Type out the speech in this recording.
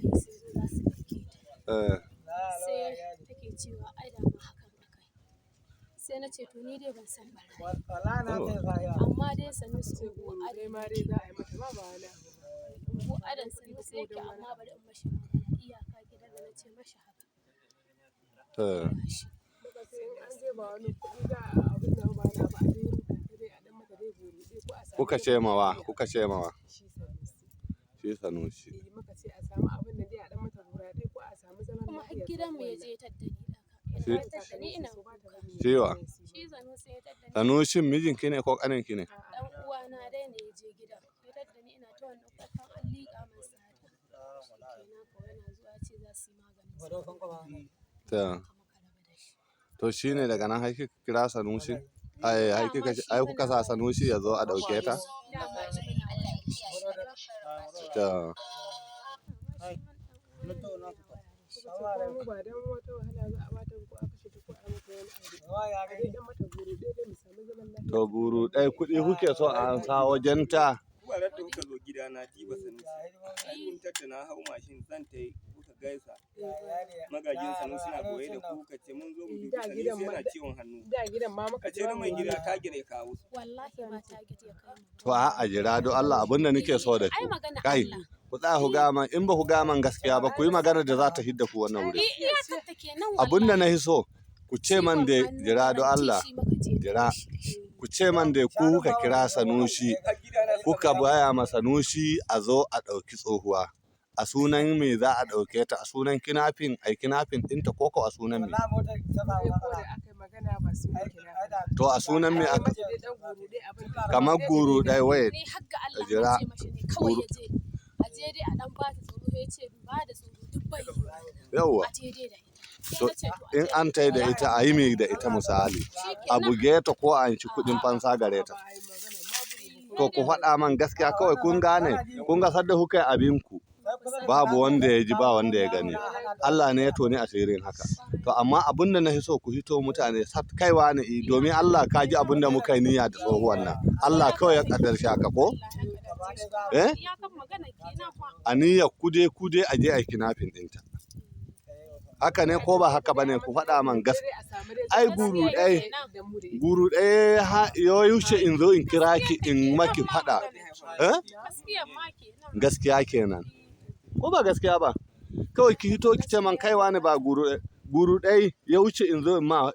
Barayi sun zo za su ɗauke ta. Eh. Sai take cewa ai da ma hakan akai. Sai na ce to ni dai ban san barayi. Amma dai Sanusi unguwa Dai Adam ma dai za a yi mata ma ba wani abu ba. Unguwa Adam Sanusi yake, amma bari in mashi magana, iyaka gidan da na ce mashi haka. Eh. Gashi. Muka ce in an je ba wani kuɗi za a abin nan ba wani abu, a dai rubuta ta dai a ɗan mata dai goro dai ko a samu Kuka ce mawa, kuka ce mawa. Shi Sanusi. Shi Sanusi. Eh, muka ce a samu abin nan dai a ɗan mata gora dai ko a samu zaman Kuma har lafiya gidan mu ya tsohuwan je ya tadda ni ɗaka. Shi- Ina tadda ni ina kuka. Ciwa. Shi Sanusi ya tadda ni. Sanushin mijinki ne ko ƙaninki ne? Dan uwana dai ne ya je gidan. Ya tadda ni ina ta wannan kukan an liƙa min sata. Shikenan ko yana zuwa ya ce za su yi maganin sa. Ta. Haka muka rabu da shi. To shine daga nan har kika kira Sanusi? Ai, har kika, ai kuka sa Sanusi ya zo a ɗauke ta? Dama shi muna waya da shi. Ta. Ko mu ba dan wata wahala za a bata ko a kashe ta ko a mata wani abu. A dai ɗan mata goro dai dai mu samu zaman lafiya. To guru ɗaya kuɗi kuke so a ansa wajen ta? Kuwa da kuka zo gida na diba Sanusi. Ai kun tattauna hau mashin zan ta yi kuka gaisa. Magajin Sanusi na goye da ku kuka ce mun zo mu dubi Da gidan Sanusi ma yana ciwon hannu. Da gidan ma muka Ka ce na mai gida ta gire kawo. Wallahi ba target ya kai mu. To a jira don Allah, abin da nake so da Ai ku. magana Kai, Allah. ku tsaya ku gama, in ba ku gaman gaskiya ba, ku yi magana da za ta hidda ku wannan wuri. Ni iyakar ta kenan. Abin da wallahi. na hi so, ku ce man da jira don Allah, Ciwon hannu garanti shi muka je jira. da shi da shi. Ku ce man da ku kuka kira Sanusi, Har gida na suka kuka baya ma Sanusi a zo a ɗauki tsohuwa. A sunan me za a ɗauke ta? A sunan kidnapping, ai kidnapping ɗinta ko ko a sunan me? Ai ko da aka yi magana ba su ne kira. To a sunan me Ai aka mata dai ɗan goro dai abin da kamar guru ɗaya waye. Ni har ga Allah Jira. na ce mashi ne kawai ya je. A je dai a dan ba ta tsoro, ya ce ba da tsoro duk bai yiwuwa. Yawwa. A je dai da ita. Sai To na ce to a in je an tai da ita a yi me da ita misali? A buge ta ko a anshi kuɗin fansa gare ta? Ba a yi magana ma bugu. To ku faɗa man gaskiya kawai, kun gane, kun ga sadda kuka yi abinku babu wanda ya ji, ba wanda ya gani. Allah ne ya toni asirin haka. To amma abin da na fi so ku hito mutane sat kaiwa ne i, domin Allah ka ji abin da muka yi niyya da tsohuwan nan. Allah kawai ya kaddarci haka ko? Eh? Iyakan magana kenan fa. A niyyar kude kude a je a yi kidnapping ɗinta. Haka ne ko ba haka bane? Ku faɗa man gaskiya. Dai a samu dai Ai guru ɗaya da mu da ita. guru ɗaya ya wuce in zo in kira ki in maki faɗa. Eh? Gaskiya ma kenan. Gaskiya kenan. Ko ba gaskiya ba? Kawai ki hito ki ce man kaiwa ne ba guru guru ɗaya ya wuce in zo in ma